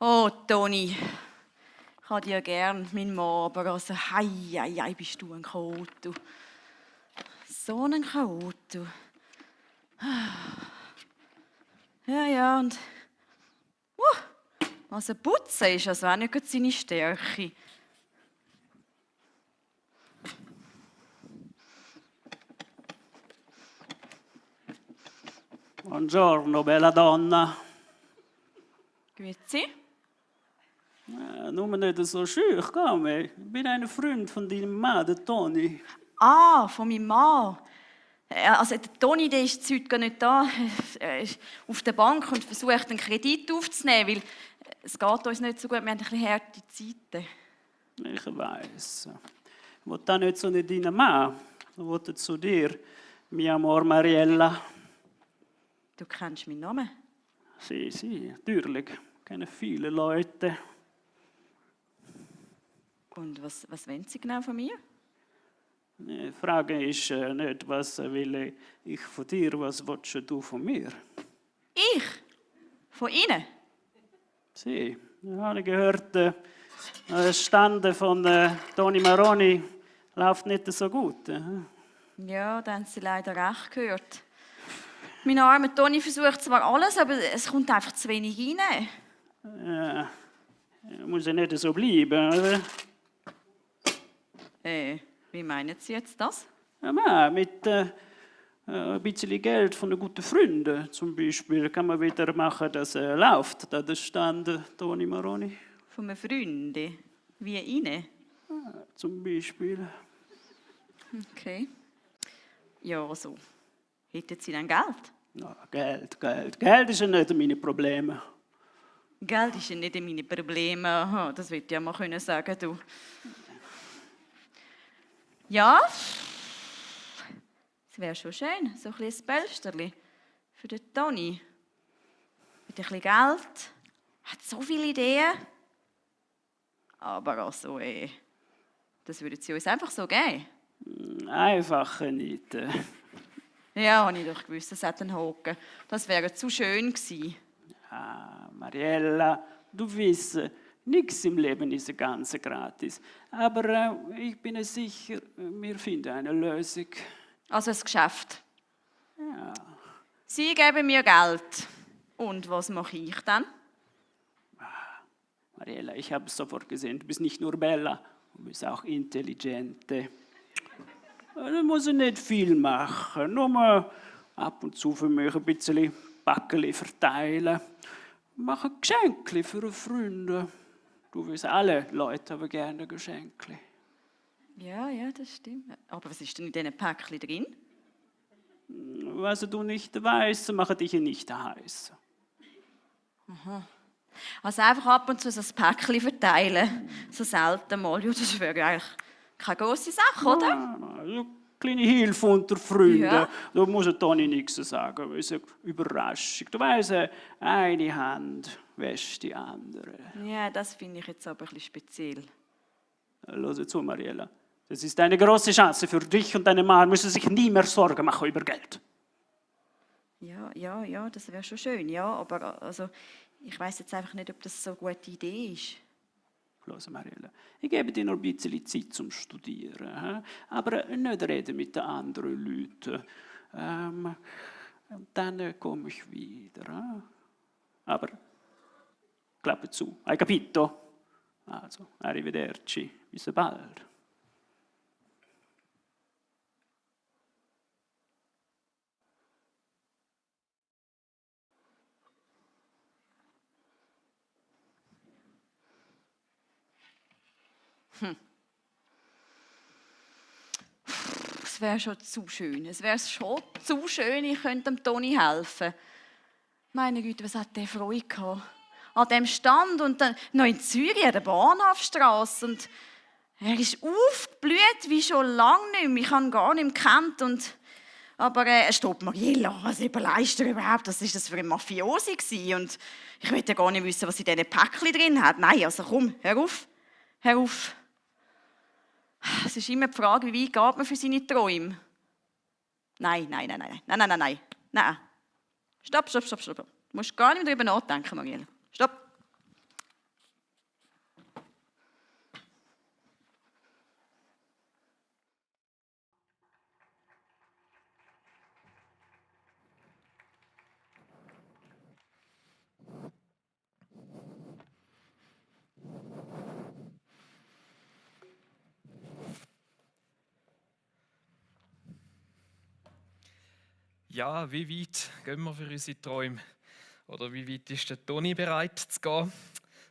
Oh, Toni, ich habe dich ja gern, mein Mann, aber also, hei, bist du ein Chaot, du. So ein Chaot, du. Ja, und also putzen ist also auch nicht gerade seine Stärke. Buongiorno, bella donna. Grüezi. Nur nicht so schön, komm. Ich bin ein Freund von deinem Mann, der Toni. Ah, von meinem Mann. Also der Toni, der ist heute gar nicht da. Er ist auf der Bank und versucht, einen Kredit aufzunehmen, weil es geht uns nicht so gut. Wir haben ein bisschen harte Zeiten. Ich weiß. Ich will da nicht zu deinem Mann. Ich will zu dir, mi amor Mariella. Du kennst meinen Namen? Sì, natürlich. Ich kenne viele Leute. Und was wollen Sie genau von mir? Die Frage ist nicht, was will ich von dir, was willst du von mir? Ich? Von Ihnen? Sì, ich habe gehört, der Stand von Toni Maroni läuft nicht so gut. Ja, da haben Sie leider recht gehört. Mein armer Toni versucht zwar alles, aber es kommt einfach zu wenig rein. Ja, muss ja nicht so bleiben, oder? Wie meinen Sie jetzt das? Ja, mit ein bisschen Geld von den guten Freunden zum Beispiel kann man wieder machen, dass läuft, da der Stand Toni Maroni. Von einem Freund? Wie Ihnen? Zum Beispiel. Okay. Ja, so. Hätten Sie dann Geld? Ja, Geld ist ja nicht meine Probleme. Geld ist ja nicht meine Probleme. Aha, das würde ich ja mal können sagen, du. Ja, es wäre schon schön, so ein kleines Pölsterli für den Toni. Mit ein bisschen Geld. Hat so viele Ideen. Aber also, das würden Sie uns einfach so geben. Einfach nicht. Ja, habe ich doch gewusst, das hat einen Haken. Das wäre zu schön gewesen. Ah, Mariella, du weißt, nichts im Leben ist ganz gratis. Aber ich bin sicher, wir finden eine Lösung. Also ein Geschäft. Ja. Sie geben mir Geld. Und was mache ich dann? Mariella, ich habe es sofort gesehen, du bist nicht nur bella, du bist auch intelligente. Du musst nicht viel machen, nur mal ab und zu für mich ein bisschen Backeli verteilen. Mach ein Geschenk für Freunde. Du weißt, alle Leute haben gerne Geschenke. Ja, das stimmt. Aber was ist denn in diesen Päckchen drin? Was du nicht weißt, macht dich nicht heiß. Also einfach ab und zu so ein Päckchen verteilen. So selten mal. Ja, das wäre eigentlich keine grosse Sache, oder? So kleine Hilfe unter Freunden. Ja. Da muss Toni nichts sagen. Das ist eine Überraschung. Du weißt, eine Hand wäscht die andere. Ja, das finde ich jetzt aber ein bisschen speziell. Hör zu, Mariella. Das ist eine große Chance für dich und deine Mann. Müssen sich nie mehr Sorgen machen über Geld. Ja, das wäre schon schön, ja. Aber also, ich weiß jetzt einfach nicht, ob das so eine gute Idee ist. Hör, Mariella, ich gebe dir noch ein bisschen Zeit zum Studieren. Aber nicht reden mit den anderen Leuten. Dann komme ich wieder. Aber Klappe zu. Hai capito? Also, arrivederci. Bis bald. Es wäre schon zu schön. Es wäre schon zu schön, ich könnte dem Toni helfen. Meine Güte, was hat der Freude gehabt? An dem Stand und dann noch in Zürich an der Bahnhofstrasse. Und er ist aufgeblüht wie schon lange nicht mehr. Ich habe ihn gar nicht mehr gekannt. Aber stopp, Mariella, was überleist er überhaupt? Was war das für ein Mafiosi gewesen? Und ich will ja gar nicht wissen, was in diesen Päckchen drin hat. Nein, also komm, hör auf. Es ist immer die Frage, wie weit geht man für seine Träume? Nein. Stopp. Du musst gar nicht mehr darüber nachdenken, Mariella. Stopp. Ja, wie weit gehen wir für unsere Träume? Oder wie weit ist der Toni bereit zu gehen?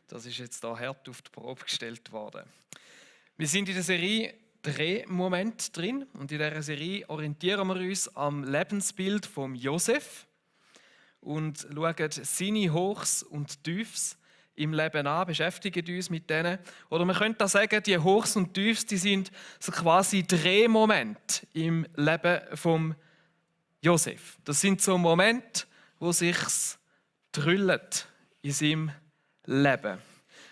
Das ist jetzt da hart auf die Probe gestellt worden. Wir sind in der Serie Drehmoment drin und in dieser Serie orientieren wir uns am Lebensbild von Josef und schauen seine Hochs und Tiefs im Leben an, beschäftigen uns mit denen. Oder man könnte auch sagen, die Hochs und Tiefs, die sind so quasi Drehmomente im Leben von Josef. Das sind so Momente, wo sich's drüllt in seinem Leben.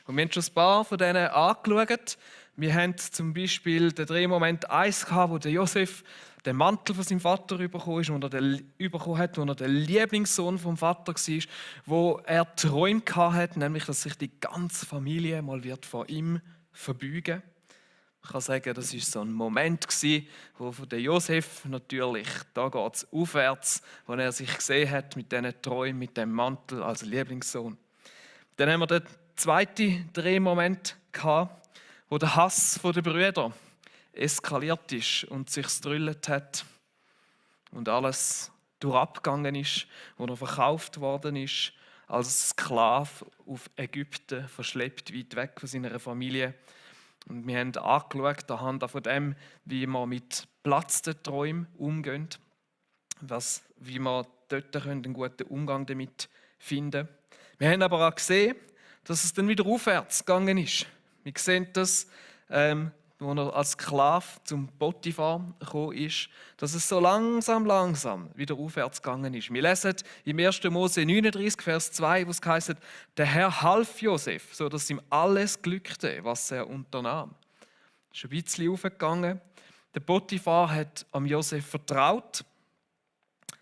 Und wir haben schon ein paar von denen angeschaut. Wir haben zum Beispiel den Drehmoment 1 gehabt, wo der Josef den Mantel von seinem Vater bekommen hat, wo er der Lieblingssohn vom Vater war, wo er Träume hatte, nämlich, dass sich die ganze Familie mal wird vor ihm verbeugen. Ich kann sagen, das war so ein Moment, wo von der Josef natürlich, da geht es aufwärts, wo er sich gesehen hat mit diesen Träumen, mit dem Mantel als Lieblingssohn. Dann haben wir den zweiten Drehmoment gehabt, wo der Hass der Brüder eskaliert ist und sich drüllt hat und alles durchabgegangen ist, wo er verkauft worden ist, als Sklave auf Ägypten, verschleppt weit weg von seiner Familie. Und wir haben angeschaut, anhand von dem, wie man mit platzten Träumen umgehen, wie man dort einen guten Umgang damit finden können. Wir haben aber auch gesehen, dass es dann wieder aufwärts gegangen ist. Wir sehen das, wo er als Sklave zum Potiphar gekommen ist, dass es so langsam wieder aufwärts gegangen ist. Wir lesen im 1. Mose 39, Vers 2, wo es heisst, der Herr half Josef, sodass ihm alles glückte, was er unternahm. Es ist ein bisschen aufgegangen. Der Potiphar hat am Josef vertraut.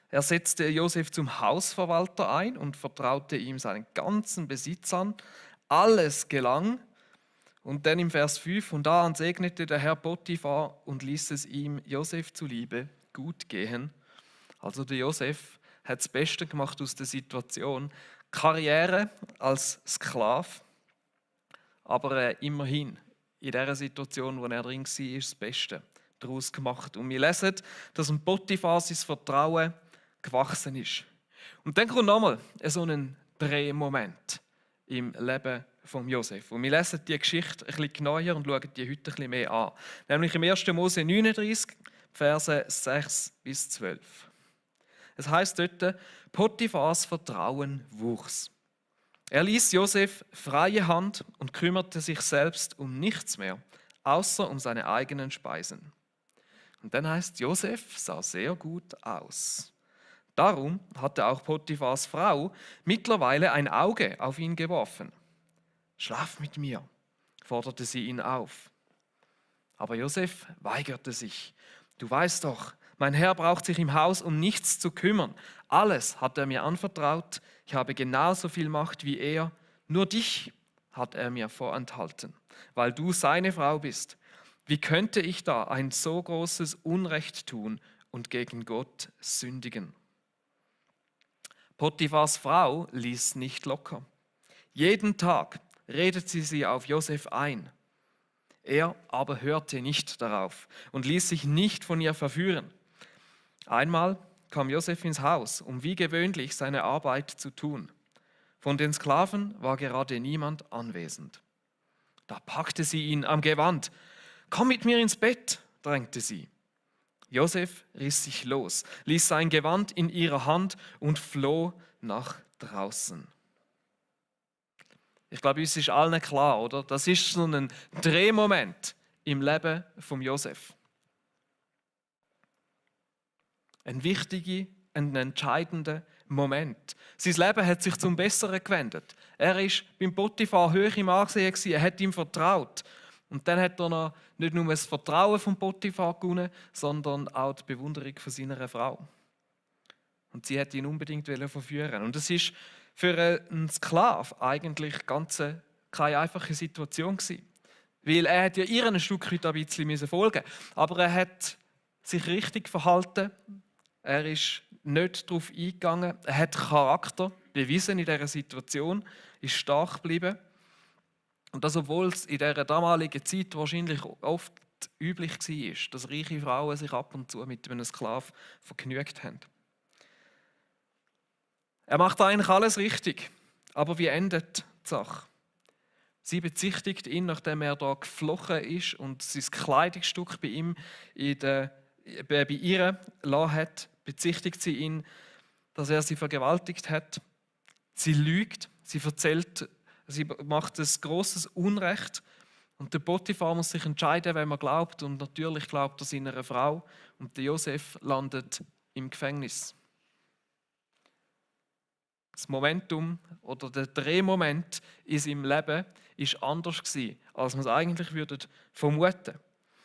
Er setzte Josef zum Hausverwalter ein und vertraute ihm seinen ganzen Besitz an. Alles gelang. Und dann im Vers 5, von da an segnete der Herr Potiphar und ließ es ihm Josef zuliebe gut gehen. Also der Josef hat das Beste gemacht aus der Situation. Karriere als Sklave, aber immerhin in dieser Situation, wo er drin war, ist das Beste daraus gemacht. Und wir lesen, dass dem Potiphar sein Vertrauen gewachsen ist. Und dann kommt nochmal so ein Drehmoment im Leben von Josef. Und wir lesen die Geschichte ein bisschen genauer und schauen die heute ein bisschen mehr an. Nämlich im 1. Mose 39, Verse 6 bis 12. Es heisst dort, Potiphars Vertrauen wuchs. Er ließ Josef freie Hand und kümmerte sich selbst um nichts mehr, außer um seine eigenen Speisen. Und dann heißt, Josef sah sehr gut aus. Darum hatte auch Potiphars Frau mittlerweile ein Auge auf ihn geworfen. Schlaf mit mir, forderte sie ihn auf. Aber Josef weigerte sich. Du weißt doch, mein Herr braucht sich im Haus um nichts zu kümmern. Alles hat er mir anvertraut. Ich habe genauso viel Macht wie er. Nur dich hat er mir vorenthalten, weil du seine Frau bist. Wie könnte ich da ein so großes Unrecht tun und gegen Gott sündigen? Potiphars Frau ließ nicht locker. Jeden Tag redete sie auf Josef ein. Er aber hörte nicht darauf und ließ sich nicht von ihr verführen. Einmal kam Josef ins Haus, um wie gewöhnlich seine Arbeit zu tun. Von den Sklaven war gerade niemand anwesend. Da packte sie ihn am Gewand. Komm mit mir ins Bett, drängte sie. Josef riss sich los, ließ sein Gewand in ihrer Hand und floh nach draußen. Ich glaube, uns ist allen klar, oder? Das ist so ein Drehmoment im Leben von Josef. Ein wichtiger, ein entscheidender Moment. Sein Leben hat sich zum Besseren gewendet. Er war beim Potiphar hoch im Ansehen, er hat ihm vertraut. Und dann hat er noch nicht nur das Vertrauen von Potiphar gewonnen, sondern auch die Bewunderung von seiner Frau. Und sie hat ihn unbedingt verführen. Und es ist für einen Sklaven eigentlich keine einfache Situation gewesen. Weil er hat ja ihr ein Stück weit ein bisschen folgen müssen. Aber er hat sich richtig verhalten. Er ist nicht darauf eingegangen. Er hat Charakter bewiesen in dieser Situation, ist stark geblieben. Und das, obwohl es in dieser damaligen Zeit wahrscheinlich oft üblich war, dass reiche Frauen sich ab und zu mit einem Sklaven vergnügt haben. Er macht eigentlich alles richtig. Aber wie endet die Sache? Sie bezichtigt ihn, nachdem er da geflochten ist und sein Kleidungsstück bei ihr lassen hat, bezichtigt sie ihn, dass er sie vergewaltigt hat. Sie lügt, sie erzählt, sie macht ein grosses Unrecht. Und der Potiphar muss sich entscheiden, wem er glaubt. Und natürlich glaubt er seiner Frau. Und der Josef landet im Gefängnis. Das Momentum oder der Drehmoment in seinem Leben war anders gewesen, als man es eigentlich vermuten würde.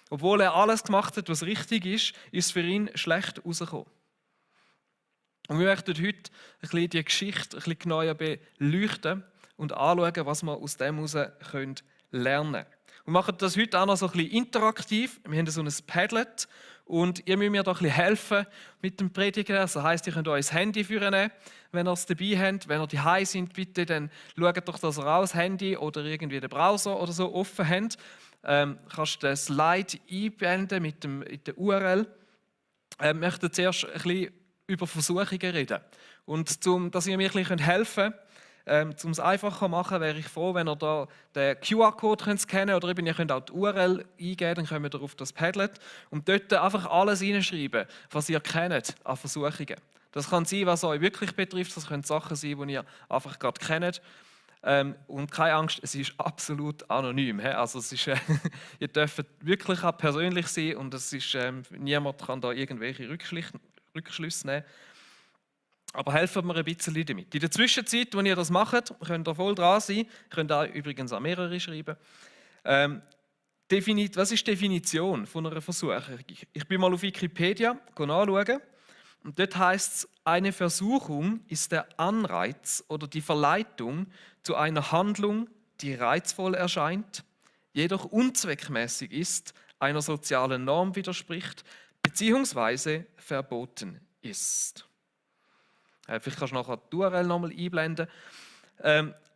Obwohl er alles gemacht hat, was richtig ist es für ihn schlecht herausgekommen. Und wir möchten heute ein bisschen die Geschichte ein bisschen genauer beleuchten und anschauen, was wir aus dem heraus lernen können. Wir machen das heute auch noch so ein bisschen interaktiv. Wir haben so ein Padlet und ihr müsst mir da ein bisschen helfen mit dem Predigen. Das heisst, ihr könnt euch das Handy führen, wenn ihr es dabei habt. Wenn ihr daheim seid, bitte, dann schaut doch, dass ihr auch das Handy oder irgendwie den Browser oder so offen habt. Kannst du den Slide einblenden mit der URL. Ich möchte zuerst ein bisschen über Versuchungen reden. Und dass ihr mir ein bisschen helfen könnt, um es einfacher zu machen, wäre ich froh, wenn ihr da den QR-Code scannen könnt oder eben ihr könnt auch die URL eingeben, dann kommt ihr auf das Padlet und dort einfach alles reinschreiben, was ihr kennt an Versuchungen. Das kann sein, was euch wirklich betrifft, das können Sachen sein, die ihr einfach gerade kennt. Und keine Angst, es ist absolut anonym. Also es ist, ihr dürft wirklich auch persönlich sein und es ist, niemand kann da irgendwelche Rückschlüsse nehmen. Aber helfen mir ein bisschen damit. In der Zwischenzeit, wenn ihr das macht, könnt ihr voll dran sein. Ihr könnt auch übrigens auch mehrere schreiben. Was ist die Definition von einer Versuchung? Ich bin mal auf Wikipedia nachschauen. Und dort heißt es, eine Versuchung ist der Anreiz oder die Verleitung zu einer Handlung, die reizvoll erscheint, jedoch unzweckmäßig ist, einer sozialen Norm widerspricht bzw. verboten ist. Vielleicht kannst du nachher die URL nochmal einblenden.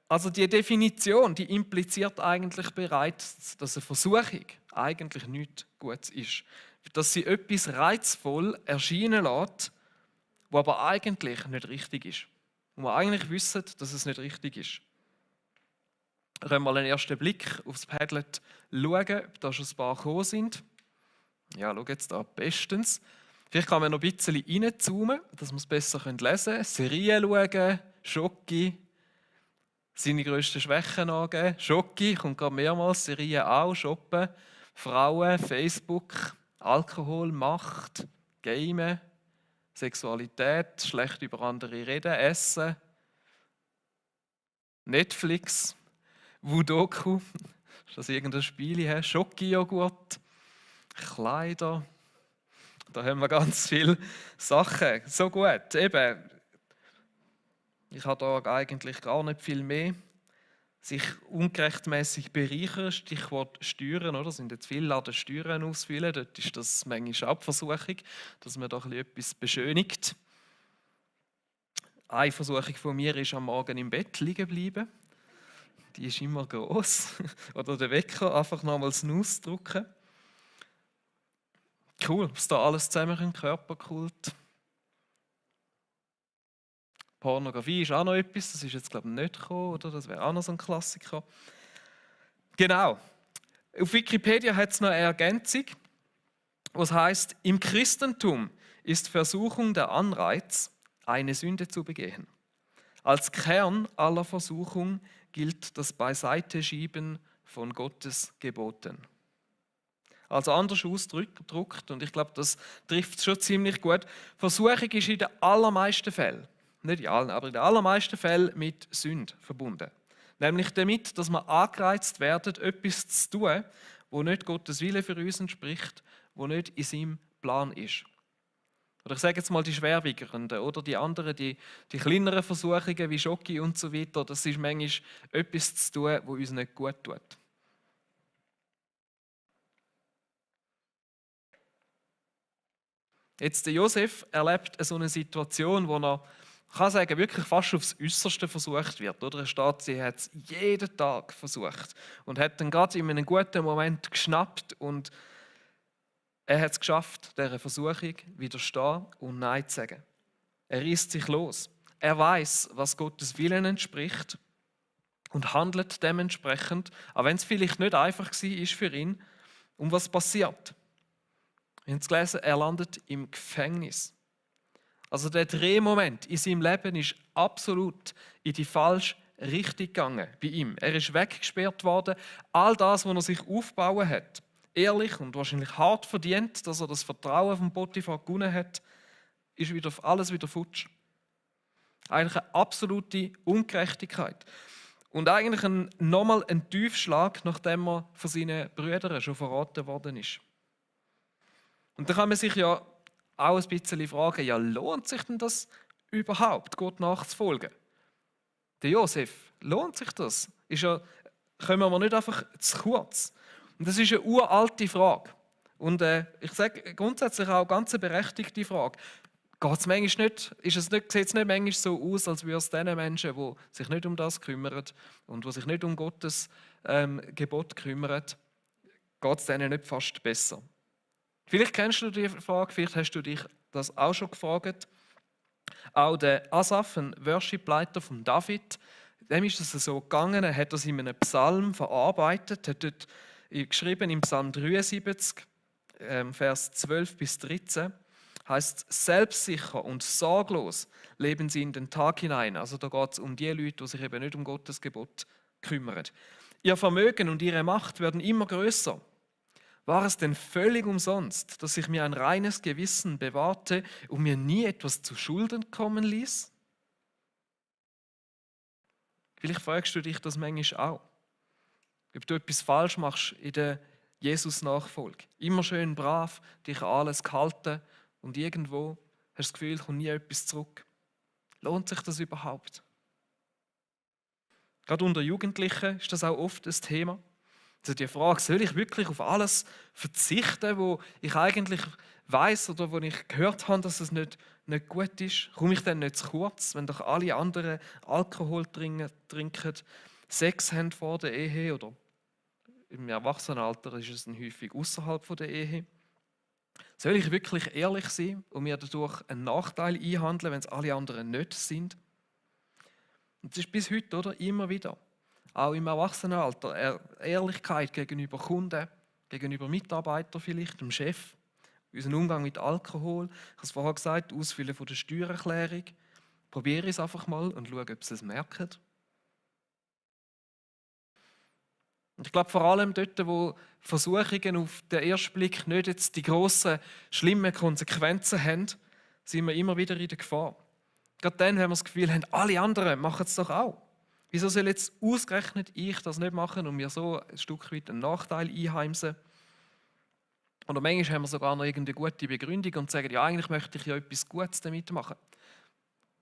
Also die Definition, die impliziert eigentlich bereits, dass eine Versuchung eigentlich nichts Gutes ist. Dass sie etwas reizvoll erscheinen lässt, was aber eigentlich nicht richtig ist. Und wir eigentlich wissen, dass es nicht richtig ist. Wir können mal einen ersten Blick aufs Padlet schauen, ob da schon ein paar gekommen sind. Ja, schau jetzt da bestens. Vielleicht kann man noch ein bisschen reinzoomen, dass wir es besser lesen können. Serien schauen, Schoki, seine grössten Schwächen angeben. Schoki kommt gerade mehrmals, Serien auch, Shoppen, Frauen, Facebook, Alkohol, Macht, Gamen, Sexualität, schlecht über andere reden, Essen, Netflix, Wudoku, ist das irgendein Spiel, Schoki-Joghurt, Kleider. Da haben wir ganz viele Sachen. So gut. Eben, ich habe da eigentlich gar nicht viel mehr. Sich ungerechtmäßig bereichern, Stichwort Steuern, oder? Es sind jetzt viele Laden Steuern ausfüllen. Dort ist das manchmal auch Versuchung, dass man da etwas beschönigt. Eine Versuchung von mir ist am Morgen im Bett liegen bleiben. Die ist immer gross. Oder der Wecker einfach nochmal Snooze drücken. Cool, was da alles zusammenkommt, Körperkult. Pornografie ist auch noch etwas, das ist jetzt glaube ich nicht gekommen, oder? Das wäre auch noch so ein Klassiker. Genau. Auf Wikipedia hat es noch eine Ergänzung, was heißt: Im Christentum ist Versuchung der Anreiz, eine Sünde zu begehen. Als Kern aller Versuchung gilt das Beiseiteschieben von Gottes Geboten. Also anders ausgedrückt, und ich glaube, das trifft es schon ziemlich gut. Versuchung ist in den allermeisten Fällen, nicht in allen, aber in den allermeisten Fällen mit Sünde verbunden. Nämlich damit, dass wir angereizt werden, etwas zu tun, wo nicht Gottes Wille für uns entspricht, wo nicht in seinem Plan ist. Oder ich sage jetzt mal die schwerwiegenden oder die anderen, die kleineren Versuchungen wie Schoki und so weiter, das ist manchmal etwas zu tun, wo uns nicht gut tut. Jetzt der Josef erlebt so eine Situation, wo er, kann sagen, wirklich fast aufs Äußerste versucht wird. Oder? Er steht, sie hat es jeden Tag versucht und hat dann gerade in einem guten Moment geschnappt und er hat es geschafft, dieser Versuchung widerstehen und Nein zu sagen. Er reißt sich los. er weiß, was Gottes Willen entspricht und handelt dementsprechend, auch wenn es vielleicht nicht einfach war für ihn. Und was passiert? Wir haben es gelesen, er landet im Gefängnis. Also der Drehmoment in seinem Leben ist absolut in die falsche Richtung gegangen bei ihm. Er ist weggesperrt worden. All das, was er sich aufgebaut hat, ehrlich und wahrscheinlich hart verdient, dass er das Vertrauen von Potiphar gewonnen hat, ist alles wieder futsch. Eigentlich eine absolute Ungerechtigkeit. Und eigentlich nochmal ein Tiefschlag, nachdem er von seinen Brüdern schon verraten worden ist. Und da kann man sich ja auch ein bisschen fragen, ja, lohnt sich denn das überhaupt, Gott nachzufolgen? Der Josef, lohnt sich das? Kommen wir nicht einfach zu kurz? Und das ist eine uralte Frage. Und ich sage grundsätzlich auch eine ganz berechtigte Frage. Sieht es nicht manchmal so aus, als würde es den Menschen, die sich nicht um das kümmern und die sich nicht um Gottes Gebot kümmern, geht es denen nicht fast besser? Vielleicht kennst du die Frage, vielleicht hast du dich das auch schon gefragt. Auch der Asaf, ein Worship-Leiter von David, dem ist es so gegangen, er hat das in einem Psalm verarbeitet, hat dort geschrieben im Psalm 73, Vers 12 bis 13, heißt: Selbstsicher und sorglos leben sie in den Tag hinein. Also da geht es um die Leute, die sich eben nicht um Gottes Gebot kümmern. Ihr Vermögen und ihre Macht werden immer größer. War es denn völlig umsonst, dass ich mir ein reines Gewissen bewahrte und mir nie etwas zu Schulden kommen ließ? Vielleicht fragst du dich das manchmal auch. Ob du etwas falsch machst in der Jesus-Nachfolge. Immer schön brav, dich an alles gehalten und irgendwo hast du das Gefühl, kommt nie etwas zurück. Lohnt sich das überhaupt? Gerade unter Jugendlichen ist das auch oft ein Thema. Also die Frage, soll ich wirklich auf alles verzichten, wo ich eigentlich weiß oder wo ich gehört habe, dass es nicht gut ist? Komme ich dann nicht zu kurz, wenn doch alle anderen Alkohol trinken, Sex haben vor der Ehe oder im Erwachsenenalter ist es dann häufig außerhalb der Ehe? Soll ich wirklich ehrlich sein und mir dadurch einen Nachteil einhandeln, wenn es alle anderen nicht sind? Und das ist bis heute, oder? Immer wieder. Auch im Erwachsenenalter. Ehrlichkeit gegenüber Kunden, gegenüber Mitarbeitern vielleicht, dem Chef. Unseren Umgang mit Alkohol. Ich habe es vorher gesagt, Ausfüllen von der Steuererklärung. Probiere es einfach mal und schaue, ob sie es merken. Und ich glaube vor allem dort, wo Versuchungen auf den ersten Blick nicht jetzt die grossen, schlimmen Konsequenzen haben, sind wir immer wieder in der Gefahr. Gerade dann, wenn wir das Gefühl haben, alle anderen machen es doch auch. Wieso soll jetzt ausgerechnet ich das nicht machen und mir so ein Stück weit einen Nachteil einheimsen? Oder manchmal haben wir sogar noch irgendeine gute Begründung und sagen, ja, eigentlich möchte ich ja etwas Gutes damit machen.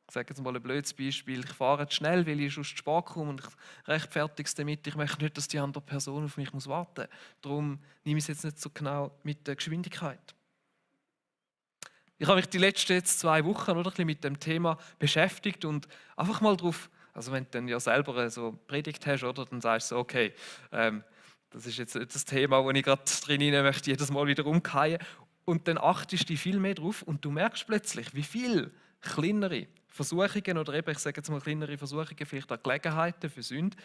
Ich sage jetzt mal ein blödes Beispiel, ich fahre zu schnell, weil ich sonst zu spät komme und ich rechtfertige es damit, ich möchte nicht, dass die andere Person auf mich warten muss. Darum nehme ich es jetzt nicht so genau mit der Geschwindigkeit. Ich habe mich die letzten 2 Wochen ein bisschen mit dem Thema beschäftigt und einfach mal drauf. Also wenn du dann ja selber so Predigt hast, oder, dann sagst du so, okay, das ist jetzt nicht das Thema, wo ich gerade drin möchte, jedes Mal wieder umkehren. Und dann achtest du viel mehr drauf und du merkst plötzlich, wie viel kleinere Versuchungen oder eben, ich sage jetzt mal kleinere Versuchungen, vielleicht auch Gelegenheiten für Sünde,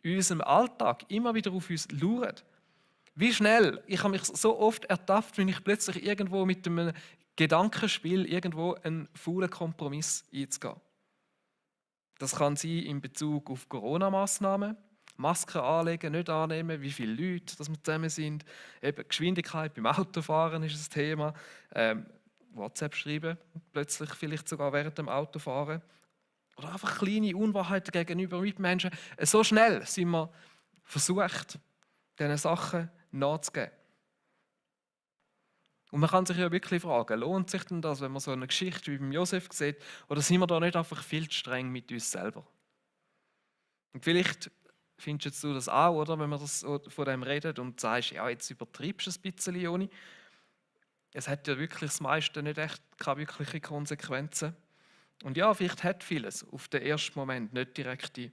in unserem Alltag immer wieder auf uns lauern. Wie schnell, ich habe mich so oft ertappt, wenn ich plötzlich irgendwo mit einem Gedankenspiel irgendwo einen faulen Kompromiss einzugehen. Das kann sein in Bezug auf Corona-Massnahmen, Masken anlegen, nicht annehmen, wie viele Leute dass wir zusammen sind, eben Geschwindigkeit beim Autofahren ist ein Thema, WhatsApp schreiben, plötzlich vielleicht sogar während dem Autofahren oder einfach kleine Unwahrheiten gegenüber Mitmenschen. So schnell sind wir versucht, diesen Sachen nachzugeben. Und man kann sich ja wirklich fragen, lohnt sich denn das, wenn man so eine Geschichte wie beim Josef sieht, oder sind wir da nicht einfach viel zu streng mit uns selber? Und vielleicht findest du das auch, oder, wenn man das so von dem redet und sagst, ja, jetzt übertreibst du es ein bisschen, Joni. Es hat ja wirklich das meiste nicht echt keine wirkliche Konsequenzen. Und ja, vielleicht hat vieles auf den ersten Moment nicht direkte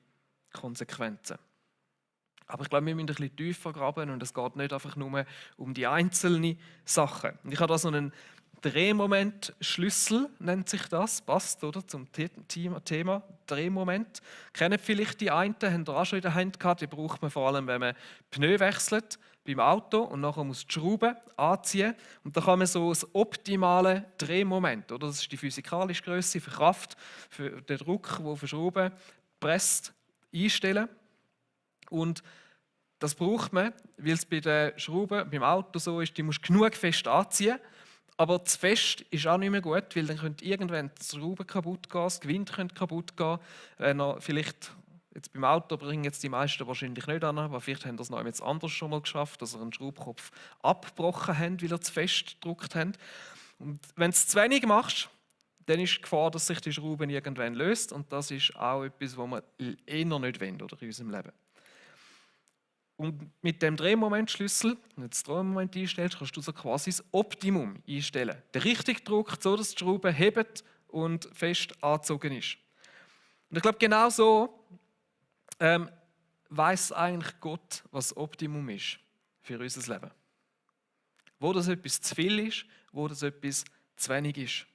Konsequenzen. Aber ich glaube, wir müssen ein bisschen tiefer graben und es geht nicht einfach nur um die einzelnen Sachen. Und ich habe da so einen Drehmoment-Schlüssel nennt sich das, passt oder, zum Thema Drehmoment. Kennt vielleicht die einen, haben ihr auch schon in der Hand gehabt, die braucht man vor allem, wenn man Pneu wechselt beim Auto und nachher muss die Schraube anziehen. Und da kann man so das optimale Drehmoment, oder, das ist die physikalische Größe für Kraft, für den Druck, der auf die Schraube presst, einstellen. Und das braucht man, weil es bei den Schrauben beim Auto so ist, die musst du genug fest anziehen. Aber zu fest ist auch nicht mehr gut, weil dann könnte irgendwann die Schraube kaputt gehen, das Gewinde könnte kaputt gehen. Wenn er vielleicht, jetzt beim Auto bringen jetzt die meisten wahrscheinlich nicht an, aber vielleicht haben das noch jemand anders schon mal geschafft, dass sie einen Schraubkopf abgebrochen haben, weil er zu fest gedrückt haben. Und wenn du es zu wenig machst, dann ist die Gefahr, dass sich die Schraube irgendwann löst. Und das ist auch etwas, was wir eher nicht wollen oder in unserem Leben. Und mit dem Drehmomentschlüssel, wenn du das Drehmoment einstellst, kannst du so quasi das Optimum einstellen. Der richtige Druck, so dass die Schraube hebt und fest angezogen ist. Und ich glaube, genau so weiss eigentlich Gott, was das Optimum ist für unser Leben. Wo das etwas zu viel ist, wo das etwas zu wenig ist.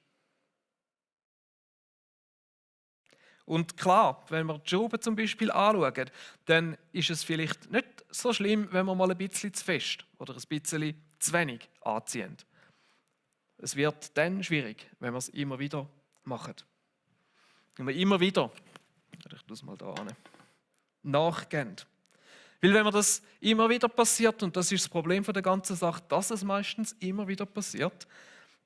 Und klar, wenn wir die Schraube zum Beispiel anschauen, dann ist es vielleicht nicht so schlimm, wenn wir mal ein bisschen zu fest oder ein bisschen zu wenig anziehen. Es wird dann schwierig, wenn wir es immer wieder machen. Wenn wir immer wieder, ich tue es mal da an, nachgehen. Weil wenn mir das immer wieder passiert, und das ist das Problem von der ganzen Sache, dass es meistens immer wieder passiert,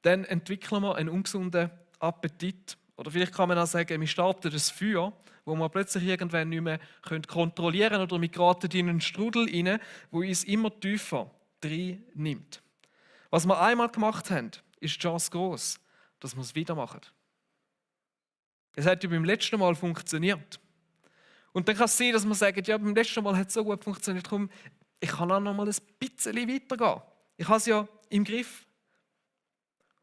dann entwickeln wir einen ungesunden Appetit. Oder vielleicht kann man auch sagen, wir starten das Feuer, wo wir plötzlich irgendwann nicht mehr kontrollieren können oder wir geraten in einen Strudel rein, wo uns immer tiefer nimmt. Was wir einmal gemacht haben, ist die Chance groß, dass wir es wieder machen. Es hat ja beim letzten Mal funktioniert. Und dann kann es sein, dass wir sagen, ja, beim letzten Mal hat es so gut funktioniert, komm, ich kann auch noch mal ein bisschen weitergehen. Ich habe es ja im Griff.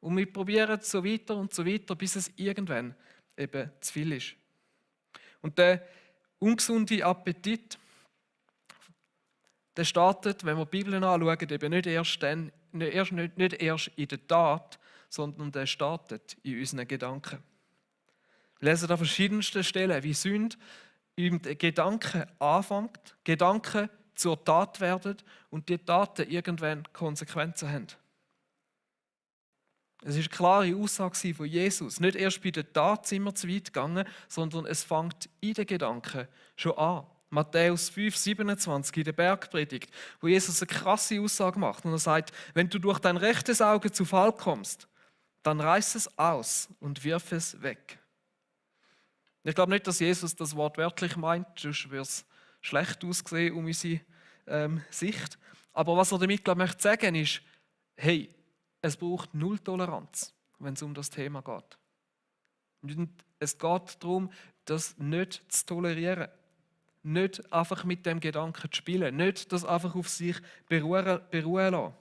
Und wir probieren so weiter, bis es irgendwann eben zu viel ist. Und der ungesunde Appetit, der startet, wenn wir die Bibel anschauen, eben nicht erst in der Tat, sondern der startet in unseren Gedanken. Wir lesen an verschiedensten Stellen, wie Sünde im Gedanken anfängt, Gedanken zur Tat werden und die Taten irgendwann Konsequenzen haben. Es war eine klare Aussage von Jesus. Nicht erst bei der Tat sind wir zu weit gegangen, sondern es fängt in den Gedanken schon an. Matthäus 5,27 in der Bergpredigt, wo Jesus eine krasse Aussage macht. Und er sagt, wenn du durch dein rechtes Auge zu Fall kommst, dann reiß es aus und wirf es weg. Ich glaube nicht, dass Jesus das Wort wörtlich meint, sonst würde es schlecht aussehen um unsere Sicht. Aber was er damit, glaube ich, möchte sagen ist, hey, es braucht null Toleranz, wenn es um das Thema geht. Und es geht darum, das nicht zu tolerieren. Nicht einfach mit dem Gedanken zu spielen. Nicht das einfach auf sich beruhen lassen.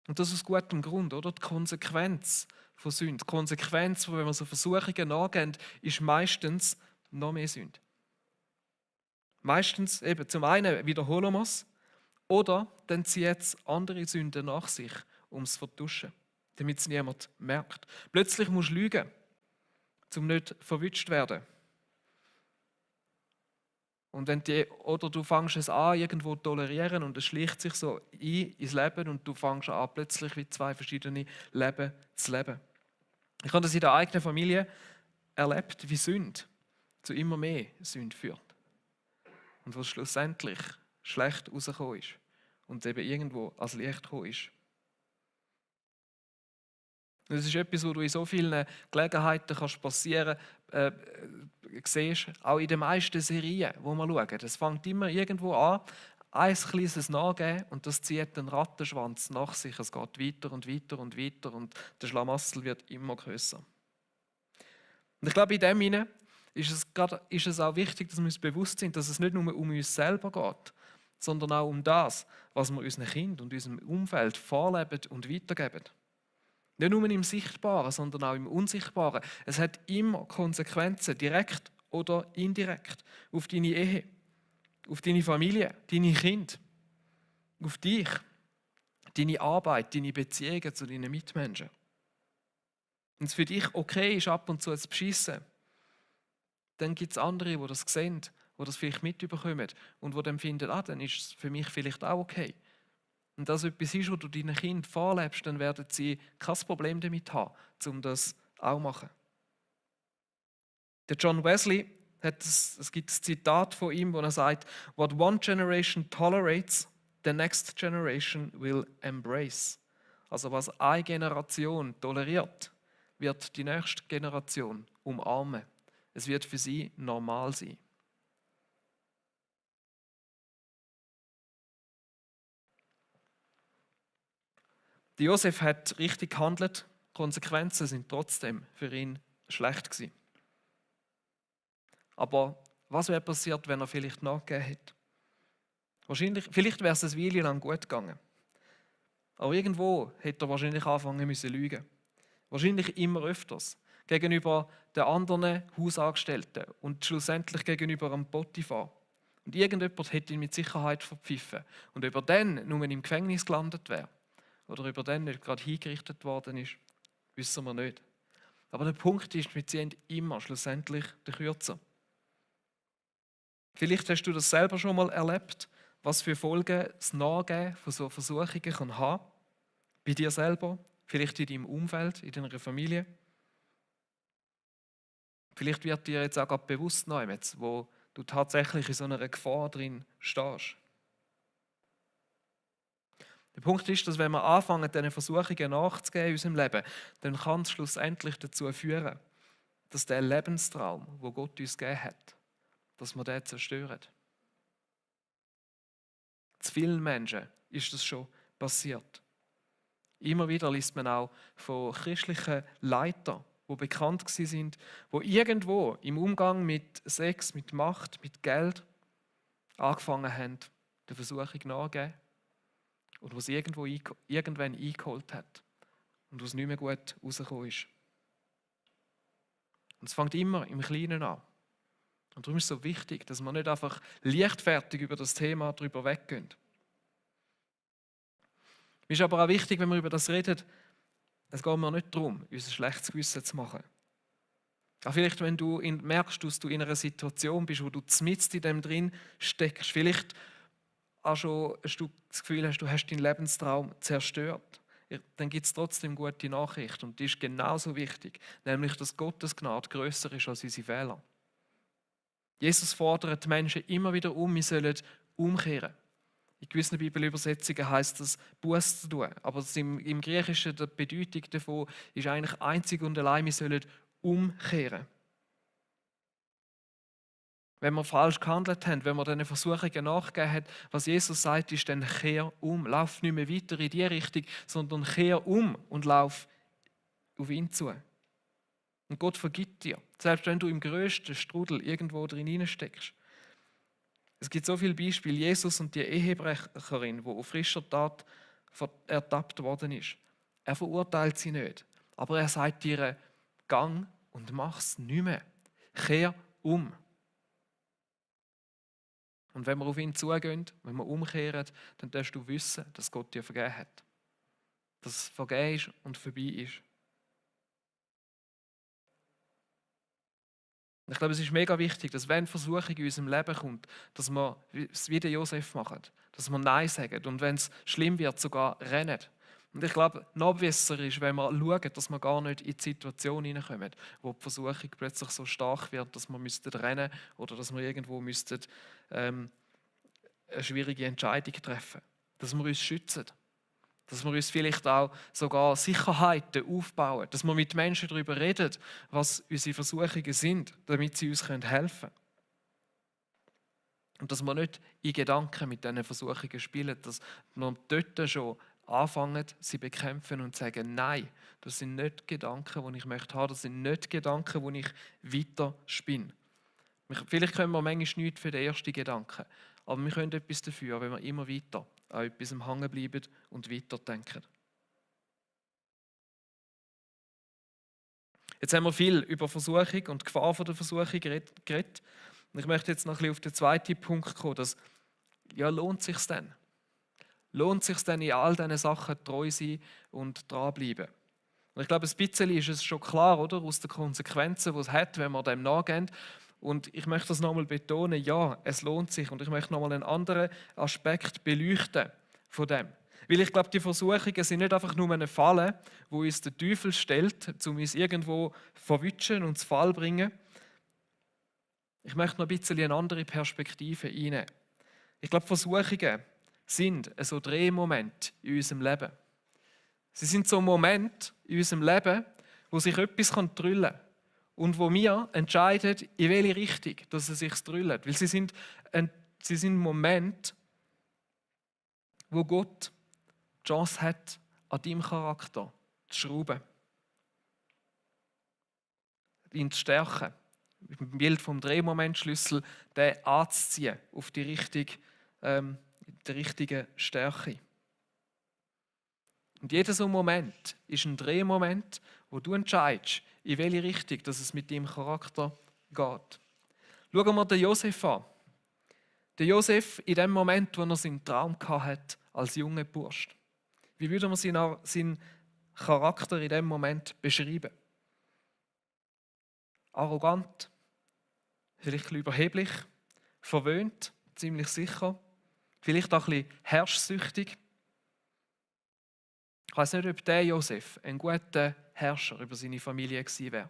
Und das aus gutem Grund, oder? Die Konsequenz von Sünde, die Konsequenz, wenn wir so Versuchungen nachgehen, ist meistens noch mehr Sünde. Meistens eben zum einen wiederholen wir es, oder dann zieht es andere Sünden nach sich, um es zu vertuschen, damit es niemand merkt. Plötzlich musst du lügen, um nicht verwünscht zu werden. Und oder du fängst es an, irgendwo zu tolerieren und es schleicht sich so ins Leben und du fängst an, plötzlich wie zwei verschiedene Leben zu leben. Ich habe das in der eigenen Familie erlebt, wie Sünde zu immer mehr Sünde führt. Und was schlussendlich schlecht rausgekommen ist und eben irgendwo als Licht gekommen ist. Das ist etwas, was du in so vielen Gelegenheiten passieren siehst, auch in den meisten Serien, die wir schauen. Es fängt immer irgendwo an, ein kleines Nachgeben und das zieht den Rattenschwanz nach sich. Es geht weiter und weiter und weiter und der Schlamassel wird immer grösser. Und ich glaube, in dem hinein ist es auch wichtig, dass wir uns bewusst sind, dass es nicht nur um uns selber geht, sondern auch um das, was wir unseren Kindern und unserem Umfeld vorleben und weitergeben. Nicht nur im Sichtbaren, sondern auch im Unsichtbaren. Es hat immer Konsequenzen, direkt oder indirekt, auf deine Ehe, auf deine Familie, deine Kinder, auf dich. deine Arbeit, deine Beziehungen zu deinen Mitmenschen. Wenn es für dich okay ist, ab und zu zu beschissen, dann gibt es andere, die das sehen, die das vielleicht mitbekommen und die dann finden, dann ist es für mich vielleicht auch okay. Und das etwas ist, was du deinen Kindern vorlebst, dann werden sie kein Problem damit haben, um das auch zu machen. Der John Wesley es gibt ein Zitat von ihm, wo er sagt: "What one generation tolerates, the next generation will embrace." Also was eine Generation toleriert, wird die nächste Generation umarmen. Es wird für sie normal sein. Der Josef hat richtig gehandelt, die Konsequenzen sind trotzdem für ihn schlecht gewesen. Aber was wäre passiert, wenn er vielleicht nachgegeben hätte? Vielleicht wäre es eine Weile lang gut gegangen. Aber irgendwo hätte er wahrscheinlich anfangen müssen zu lügen. Wahrscheinlich immer öfters. Gegenüber den anderen Hausangestellten und schlussendlich gegenüber dem Potiphar. Und irgendjemand hätte ihn mit Sicherheit verpfiffen. Und ob er dann nur im Gefängnis gelandet wäre oder ob er dann nicht gerade hingerichtet worden ist, wissen wir nicht. Aber der Punkt ist, wir ziehen immer schlussendlich den Kürzer. Vielleicht hast du das selber schon mal erlebt, was für Folgen das Nachgeben von so Versuchungen kann haben. Bei dir selber, vielleicht in deinem Umfeld, in deiner Familie. Vielleicht wird dir jetzt auch gerade bewusst noch, wo du tatsächlich in so einer Gefahr drin stehst. Der Punkt ist, dass wenn wir anfangen, diesen Versuchungen nachzugehen in unserem Leben, dann kann es schlussendlich dazu führen, dass der Lebenstraum, wo Gott uns gegeben hat, dass wir den zerstören. Zu vielen Menschen ist das schon passiert. Immer wieder liest man auch von christlichen Leitern, die bekannt sind, die irgendwo im Umgang mit Sex, mit Macht, mit Geld angefangen haben, der Versuchung nachzugeben und was irgendwann eingeholt hat und was nicht mehr gut rausgekommen ist. Und es fängt immer im Kleinen an. Und darum ist es so wichtig, dass wir nicht einfach leichtfertig über das Thema darüber weggehen. Es ist aber auch wichtig, wenn wir über das reden, es geht mir nicht darum, uns ein schlechtes Gewissen zu machen. Auch vielleicht, wenn du merkst, dass du in einer Situation bist, wo du mitten in dem drin steckst, vielleicht auch schon das Gefühl hast, du hast deinen Lebenstraum zerstört, dann gibt es trotzdem gute Nachricht und die ist genauso wichtig, nämlich, dass Gottes Gnade grösser ist als unsere Fehler. Jesus fordert die Menschen immer wieder wir sollen umkehren. In gewissen Bibelübersetzungen heisst das, Buße zu tun. Aber im Griechischen die Bedeutung davon ist eigentlich einzig und allein, wir sollen umkehren. Wenn wir falsch gehandelt haben, wenn wir diesen Versuchungen nachgegeben haben, was Jesus sagt, ist dann kehr um. Lauf nicht mehr weiter in die Richtung, sondern kehr um und lauf auf ihn zu. Und Gott vergibt dir, selbst wenn du im grössten Strudel irgendwo drin steckst. Es gibt so viele Beispiele. Jesus und die Ehebrecherin, die auf frischer Tat ertappt worden ist. Er verurteilt sie nicht, aber er sagt ihr, gang und mach's nicht mehr. Kehr um. Und wenn wir auf ihn zugehen, wenn wir umkehren, dann darfst du wissen, dass Gott dir vergeben hat. Dass es vergeben ist und vorbei ist. Ich glaube, es ist mega wichtig, dass wenn Versuchung in unserem Leben kommt, dass wir es wie der Josef machen, dass wir Nein sagen und wenn es schlimm wird, sogar rennen. Und ich glaube, noch besser ist, wenn wir schauen, dass wir gar nicht in die Situation hineinkommen, wo die Versuchung plötzlich so stark wird, dass wir rennen müssten oder dass wir irgendwo eine schwierige Entscheidung treffen müssten. Dass wir uns schützen. Dass wir uns vielleicht auch sogar Sicherheiten aufbauen, dass wir mit Menschen darüber reden, was unsere Versuchungen sind, damit sie uns helfen können. Und dass wir nicht in Gedanken mit diesen Versuchungen spielen, dass wir dort schon anfangen, sie bekämpfen und sagen, nein, das sind nicht Gedanken, die ich möchte haben, das sind nicht Gedanken, die ich weiter spinne. Vielleicht können wir manchmal nichts für den ersten Gedanken, aber wir können etwas dafür, wenn wir immer weiter an etwas hängen bleiben und weiterdenken. Jetzt haben wir viel über Versuchung und Gefahr von der Versuchung geredet. Und ich möchte jetzt noch ein bisschen auf den zweiten Punkt kommen, dass, ja, lohnt es sich denn? lohnt es sich dann in all diesen Sachen treu sein und dranbleiben. Und ich glaube, ein bisschen ist es schon klar, oder? Aus den Konsequenzen, die es hat, wenn wir dem nachgehen. Und ich möchte das nochmal betonen, ja, es lohnt sich. Und ich möchte nochmal einen anderen Aspekt beleuchten von dem. Weil ich glaube, die Versuchungen sind nicht einfach nur eine Falle, wo uns der Teufel stellt, um uns irgendwo zu verwutschen und zu Fall bringen. Ich möchte noch ein bisschen eine andere Perspektive einnehmen. Ich glaube, Versuchungen sind so Drehmomente in unserem Leben. Sie sind so Momente in unserem Leben, wo sich etwas drüllen kann und wo wir entscheiden, in welche Richtung dass es sich drüllt. Weil sie sind Momente, wo Gott die Chance hat, an deinem Charakter zu schrauben, ihn zu stärken. Mit dem Bild vom Drehmomentschlüssel, den anzuziehen auf die richtige Stärke. Und jeder so Moment ist ein Drehmoment, wo du entscheidest, in welche Richtung dass es mit deinem Charakter geht. Schauen wir den Josef an. Der Josef in dem Moment, wo er seinen Traum hatte als junger Bursch. Wie würde man seinen Charakter in dem Moment beschreiben? Arrogant, vielleicht ein bisschen überheblich, verwöhnt, ziemlich sicher, vielleicht auch ein bisschen herrschsüchtig. Ich weiß nicht, ob der Josef ein guter Herrscher über seine Familie gewesen wäre.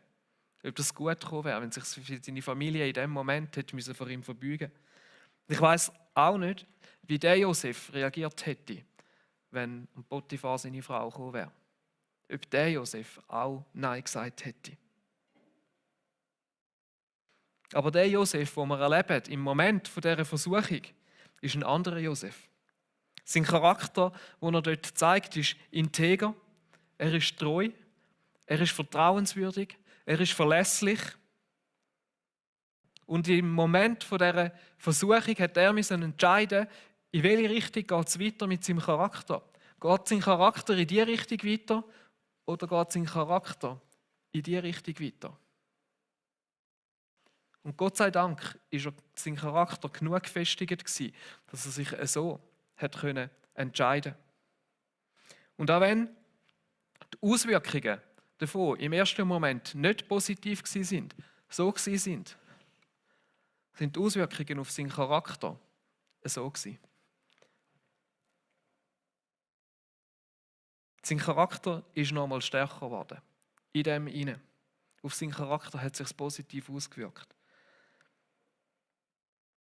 Ob das gut gekommen wäre, wenn sich seine Familie in dem Moment hätte vor ihm verbeugen müssen. Ich weiß auch nicht, wie der Josef reagiert hätte, wenn Potiphar seine Frau gekommen wäre. Ob der Josef auch Nein gesagt hätte. Aber der Josef, den wir erleben, im Moment dieser Versuchung, ist ein anderer Josef. Sein Charakter, den er dort zeigt, ist integer, er ist treu, er ist vertrauenswürdig, er ist verlässlich. Und im Moment dieser Versuchung hat er müssen entscheiden, in welche Richtung geht es weiter mit seinem Charakter. Geht sein Charakter in die Richtung weiter oder geht sein Charakter in die Richtung weiter? Und Gott sei Dank war sein Charakter genug gefestigt, dass er sich so entscheiden konnte. Und auch wenn die Auswirkungen davon im ersten Moment nicht positiv waren, sind die Auswirkungen auf seinen Charakter so gewesen. Sein Charakter ist noch einmal stärker geworden. In dem hinein. Auf seinen Charakter hat es sich positiv ausgewirkt.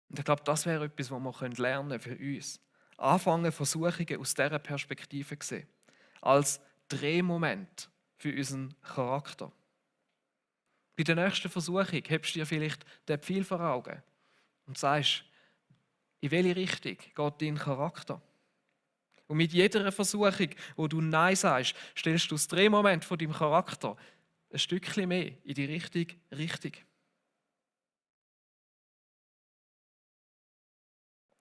Und ich glaube, das wäre etwas, was wir lernen können für uns. Anfangen, Versuchungen aus dieser Perspektive zu sehen. Als Drehmoment für unseren Charakter. Bei der nächsten Versuchung hebst du dir vielleicht den Pfeil vor Augen und sagst, in welche Richtung geht dein Charakter? Und mit jeder Versuchung, wo du Nein sagst, stellst du das Drehmoment von deinem Charakter ein Stückchen mehr in die richtige Richtung.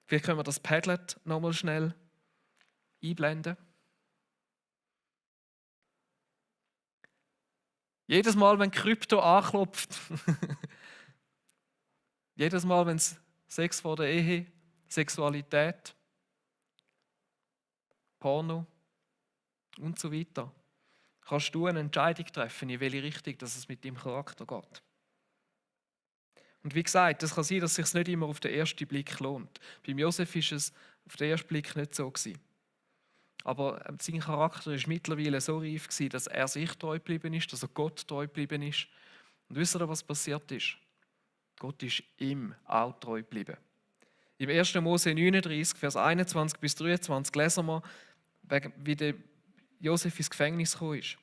Vielleicht können wir das Padlet nochmal schnell einblenden. Jedes Mal, wenn Krypto anklopft, jedes Mal, wenn es Sex vor der Ehe, Sexualität, Porno und so weiter, kannst du eine Entscheidung treffen, in welche Richtung dass es mit deinem Charakter geht. Und wie gesagt, es kann sein, dass es sich nicht immer auf den ersten Blick lohnt. Beim Josef war es auf den ersten Blick nicht so gewesen. Aber sein Charakter war mittlerweile so reif gewesen, dass er sich treu geblieben ist, dass er Gott treu geblieben ist. Und wisst ihr, was passiert ist? Gott ist ihm auch treu geblieben. Im 1. Mose 39, Vers 21 bis 23 lesen wir, wie der Josef ins Gefängnis gekommen ist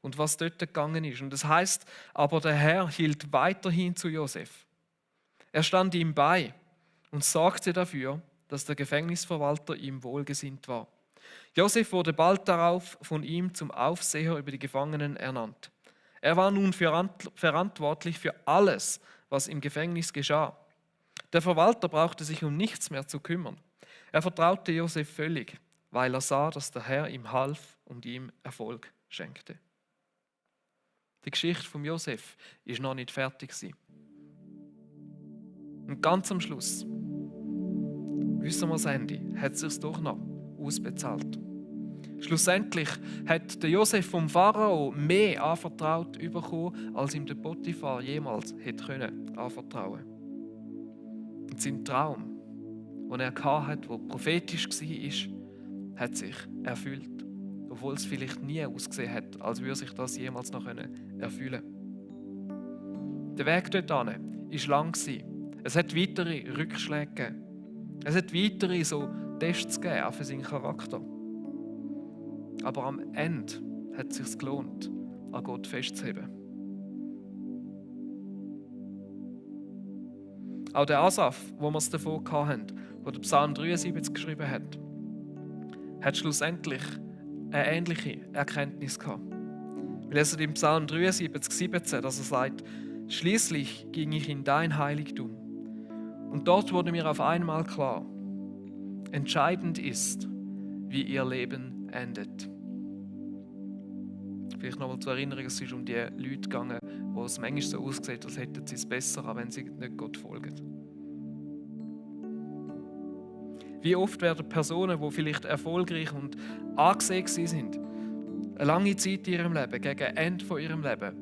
und was dort gegangen ist. Und es heißt, aber der Herr hielt weiterhin zu Josef. Er stand ihm bei und sorgte dafür, dass der Gefängnisverwalter ihm wohlgesinnt war. Josef wurde bald darauf von ihm zum Aufseher über die Gefangenen ernannt. Er war nun verantwortlich für alles, was im Gefängnis geschah. Der Verwalter brauchte sich um nichts mehr zu kümmern. Er vertraute Josef völlig, weil er sah, dass der Herr ihm half und ihm Erfolg schenkte. Die Geschichte von Josef ist noch nicht fertig gewesen. Und ganz am Schluss, wissen wir das Ende, hat es sich doch noch ausbezahlt. Schlussendlich hat der Josef vom Pharao mehr anvertraut bekommen, als ihm der Potiphar jemals hätte anvertrauen können. Und sein Traum, den er hatte, der prophetisch war, hat sich erfüllt. Obwohl es vielleicht nie ausgesehen hat, als würde sich das jemals noch erfüllen können. Der Weg dorthin war lang. Es hat weitere Rückschläge gegeben. Es hat weitere so Tests gegeben, auch für seinen Charakter. Aber am Ende hat es sich gelohnt, an Gott festzuheben. Auch der Asaf, wo wir es davon hatten, der Psalm 73 geschrieben hat schlussendlich eine ähnliche Erkenntnis gehabt. Wir lesen im Psalm 73, 17, dass er sagt: Schließlich ging ich in dein Heiligtum. Und dort wurde mir auf einmal klar, entscheidend ist, wie ihr Leben endet. Vielleicht nochmal zur Erinnerung, es ist um die Leute gegangen, wo es manchmal so aussieht, als hätten sie es besser, auch wenn sie nicht Gott folgen. Wie oft werden Personen, die vielleicht erfolgreich und angesehen sind, eine lange Zeit in ihrem Leben, gegen Ende von ihrem Leben,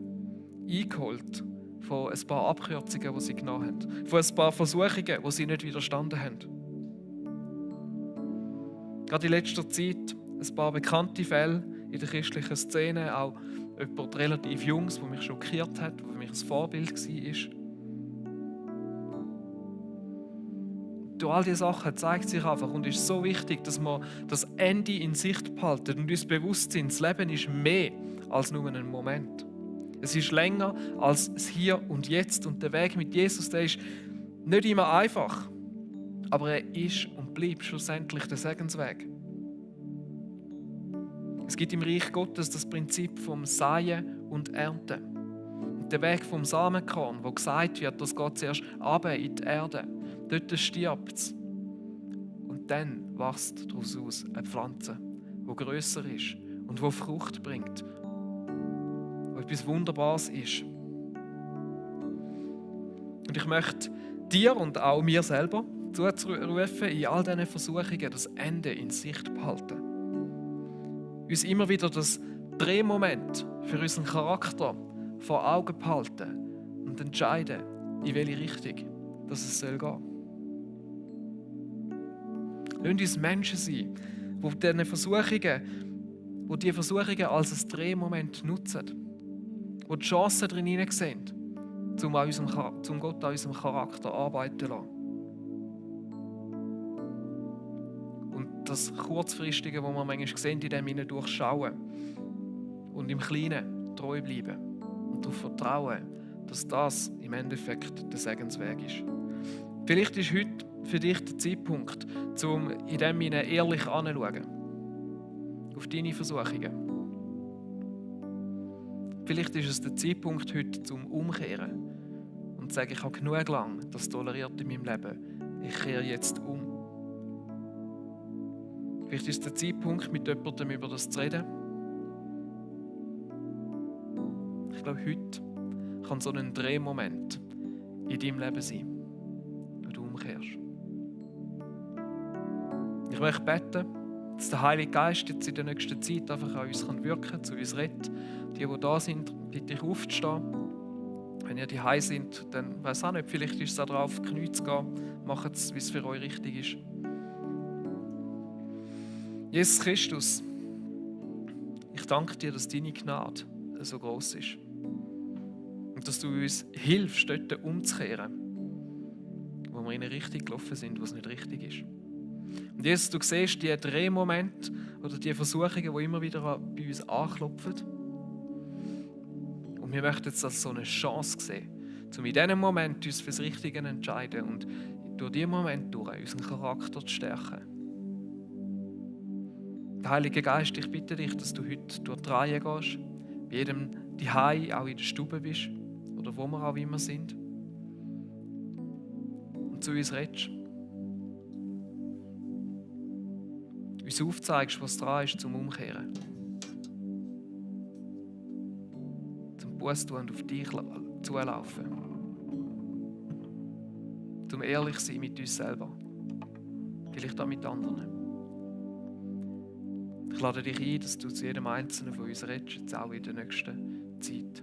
eingeholt von ein paar Abkürzungen, die sie genommen haben, von ein paar Versuchungen, die sie nicht widerstanden haben. Gerade in letzter Zeit ein paar bekannte Fälle in der christlichen Szene, auch jemand relativ Jungs, der mich schockiert hat, der für mich ein Vorbild war. Durch all diese Sachen zeigt sich einfach und ist so wichtig, dass wir das Ende in Sicht behalten und uns bewusst sind, das Leben ist mehr als nur ein Moment. Es ist länger als das Hier und Jetzt und der Weg mit Jesus, der ist nicht immer einfach, aber er ist und bleibt schlussendlich der Segensweg. Es gibt im Reich Gottes das Prinzip vom Säen und Ernten. Und der Weg vom Samenkorn, wo gesagt wird, das geht zuerst runter in die Erde. Dort stirbt es. Und dann wächst daraus aus eine Pflanze, die grösser ist und die Frucht bringt. Die etwas Wunderbares ist. Und ich möchte dir und auch mir selber zurufen, in all diesen Versuchungen das Ende in Sicht behalten. Uns immer wieder das Drehmoment für unseren Charakter vor Augen behalten und entscheiden, in welche Richtung dass es gehen soll. Lasst uns Menschen sein, die diese Versuchungen als ein Drehmoment nutzen, die die Chancen darin sehen, um Gott an unserem Charakter arbeiten zu lassen. Und das Kurzfristige, das wir manchmal sehen, in dem hinein durchschauen und im Kleinen treu bleiben und darauf vertrauen, dass das im Endeffekt der Segensweg ist. Vielleicht ist heute für dich der Zeitpunkt, um in dem hinein ehrlich anzuschauen. Auf deine Versuchungen. Vielleicht ist es der Zeitpunkt heute zum Umkehren und zu sagen, ich habe genug lang das toleriert in meinem Leben. Ich kehre jetzt um. Vielleicht ist es der Zeitpunkt, mit jemandem über das zu reden. Ich glaube, heute kann so ein Drehmoment in deinem Leben sein, wenn du umkehrst. Ich möchte beten, dass der Heilige Geist jetzt in der nächsten Zeit einfach an uns wirken kann, zu uns redet. Die da sind, bitte ich aufzustehen. Wenn ihr daheim sind, dann weiss auch nicht, vielleicht ist es auch drauf, auf die Knie zu gehen. Macht es, wie es für euch richtig ist. Jesus Christus, ich danke dir, dass deine Gnade so gross ist. Und dass du uns hilfst, dort umzukehren, wo wir in eine Richtung gelaufen sind, was nicht richtig ist. Und Jesus, du siehst die Drehmomente oder die Versuchungen, die immer wieder bei uns anklopfen. Und wir möchten es als so eine Chance sehen, um in diesem Moment uns für das Richtige zu entscheiden und durch diesen Moment durch unseren Charakter zu stärken. Der Heilige Geist, ich bitte dich, dass du heute durch die Reihe gehst, bei jedem daheim, auch in der Stube bist oder wo wir auch immer sind und zu uns redest. Uns aufzeigst, was dran ist zum Umkehren. Zum Buß tun und auf dich zulaufen. Zum ehrlich sein mit uns selber. Vielleicht auch mit anderen. Ich lade dich ein, dass du zu jedem Einzelnen von uns redest, jetzt auch in der nächsten Zeit.